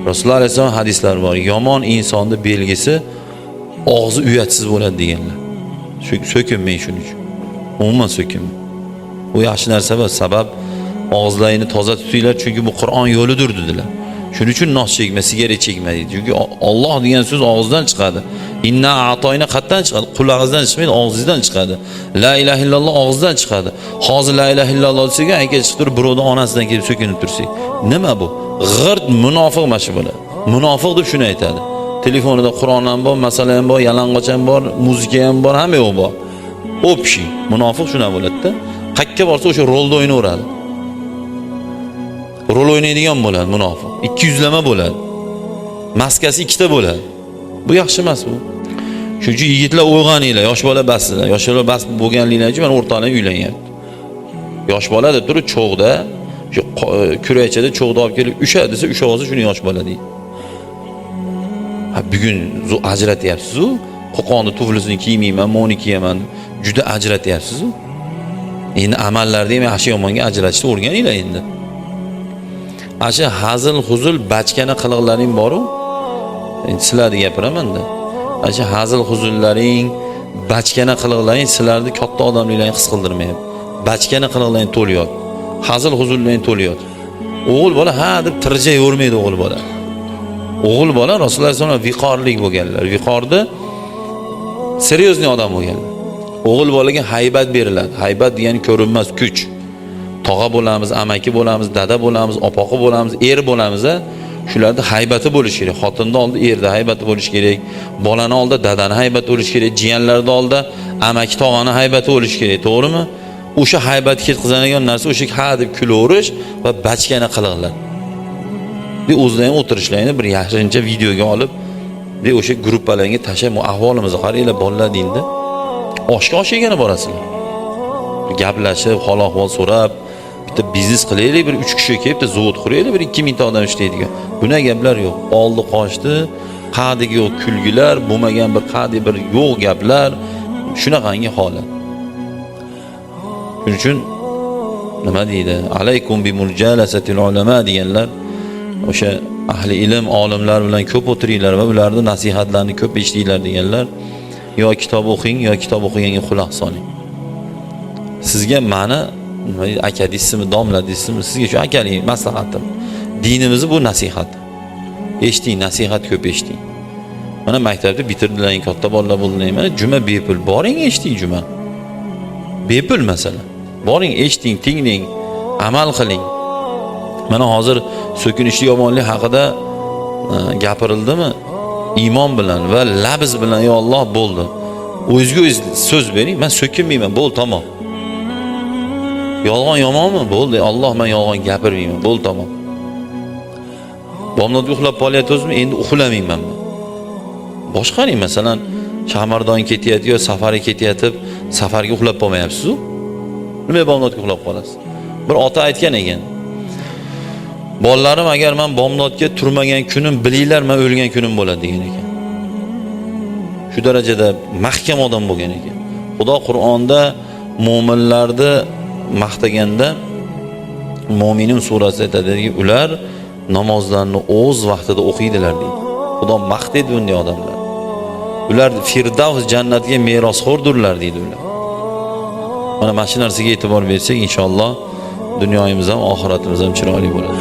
Rasululloh alayhissalom hadislar bor. Yomon insonni belgisi og'zi uyatsiz bo'ladi deganlar. So'kinmang shuning uchun. Umuman so'kinmang. Bu yaxshi narsa emas. Sabab og'izlaringni toza tutinglar, chunki bu Qur'on yo'lidir dedilar. Shuning uchun nos chekma, sigaret chekma deydi. Chunki Alloh degan so'z og'izdan chiqadi. Inna a'toyna qayerdan chiqadi? Qulog'ingizdan chiqmaydi, og'zingizdan chiqadi. La ilaha illalloh og'izdan chiqadi. Hozir la ilaha illalloh desak, aka chiqib turib birovning onasidan kelib so'kinib tursak. Nima bu? G'irt munofiq mana shu bo'ladi. Munofiq deb shuni aytadi. Telefonida Qur'on ham bor, masala ham bor, yalang'och ham bor, muzika ham bor, hamma yo'q bor. Общий munofiq shuna bo'ladida. Qayerga borsa o'sha rolda o'ynayveradi. Rol o'ynaydigan bo'ladi munofiq. Ikki yuzlama bo'ladi. Maskasi ikkita bo'ladi. Bu yaxshi emas bu. Shuning uchun yigitlar uyg'oninglar, yosh bola bassizlar. Yosh bola bas bo'lganliklari uchun mana o'rtoqlar uylanyapti. Yosh bola deb turib cho'g'da, shu kuraychada cho'g'da olib kelib usha desa, usha olsa shuni yosh bola deydi. Ha, bugun ajratyapsiz-u, Qo'qonni tuflisini kiymayman, moni kiyaman. Juda ajratyapsiz-u. Endi amallarda ham yaxshi yomonga ajratishni o'rganinglar endi. Ana shu hazil huzul bachkana qiliqlaring bor-u. Endi sizlarni gapiraman-da. Ana shu hazil huzullaring, bachkana qiliqlaring sizlarni katta odamliklarni his qildirmayapti. Bachkana qiliqlaring to'lyapti. Hazil huzullaring to'lyapti. O'g'il bola ha deb tirjayavermaydi o'g'il bola. O'g'il bola Rasululloh sollallohu alayhi vasallam viqorlik bo'lganlar. Viqorda серьезный odam bo'lganlar. O'g'il bolaga haybat beriladi. Haybat degani ko'rinmas kuch. Tog'a bo'lamiz, amaki bo'lamiz, dada bo'lamiz, opoqi bo'lamiz, er bo'lamiz. Shularda haybati bo'lishi kerak. Xotinni oldida erda haybati bo'lishi kerak. Bolani oldida dadani haybati bo'lishi kerak. Jiyanlarni oldida amaki tog'ani haybati bo'lishi kerak, to'g'rimi? O'sha haybatni ketkazadigan narsa o'sha ha deb kulaverish va bachkana qiliqlar. De o'zlari ham o'tirishlarini bir yashirincha videoga olib, de o'sha gruppalarga tashlab, bu ahvolimizni qaranglar bolalar deydi. Oshga osh yegani borasizlar. Gaplashib, hol ahvol so'rab, bitta biznes qilaylik, bir 3 kishi kelib, bitta zavod quraylik, bir 2000 ta odam ishlaydigan. Bunaqa gaplar yo'q. Oldi qochdi, qadigi yo'q kulgilar, bo'lmagan bir qadi bir yo'q gaplar, shunaqangi holat. Shuning uchun nima deydi? Alaykum bi mujalasatil ulama deganlar, o'sha ahli ilm, olimlar bilan ko'p o'tiringlar va ularning nasihatlarini ko'p eshitinglar deganlar. Yo kitob o'qing, yo kitob o'qiganga quloq soling. Sizga mani nima deydi, aka deysizmi, domla deysizmi, sizga shu akalik maslahatim. Dinimizni bu nasihat. Eshiting, nasihat ko'p eshiting. Mana maktabda bitirdilaring, katta bolalar bo'ldilaring. Mana juma bepul. Boring, eshiting juma. Bepul masala. Boring, eshiting, tinglang, amal qiling. Mana hozir so'kinishli yomonlik haqida gapirildimi? Iymon bilan va labz bilan yo Alloh bo'ldi. O'zingizga o'zingiz so'z bering, men so'kinmayman, bo'ldi, tamom. Yolg'on yomonmi? Bo'ldi, Alloh men yolg'on gapirmayman, bo'ldi, tamom. Bomdodga uxlab qolyapsizmi? Endi uxlamayman men. Boshqaring, masalan, Shamardon ketyapti yo safarga ketyapti, safarga uxlab qolmayapsiz-u. Nima bomdodga uxlab qolasiz? Bir ota aytgan ekan. Bolalarim, agar men bomdodga turmagan kunim bilinglar, men o'lgan kunim bo'ladi degan ekan. Shu darajada mahkam odam bo'lgan ekan. Xudo Qur'onda mo'minlarni maqtaganda Mo'minun surasida aytadiki, ular namozlarni o'z vaqtida o'qiydilar deydi. Xudo maqtaydi bunday odamlar. Ular Firdavs jannatiga merosxo'rdirlar deydi ular. Mana shu narsaga e'tibor bersak, inshaalloh dunyomiz ham oxiratimiz ham chiroyli bo'ladi.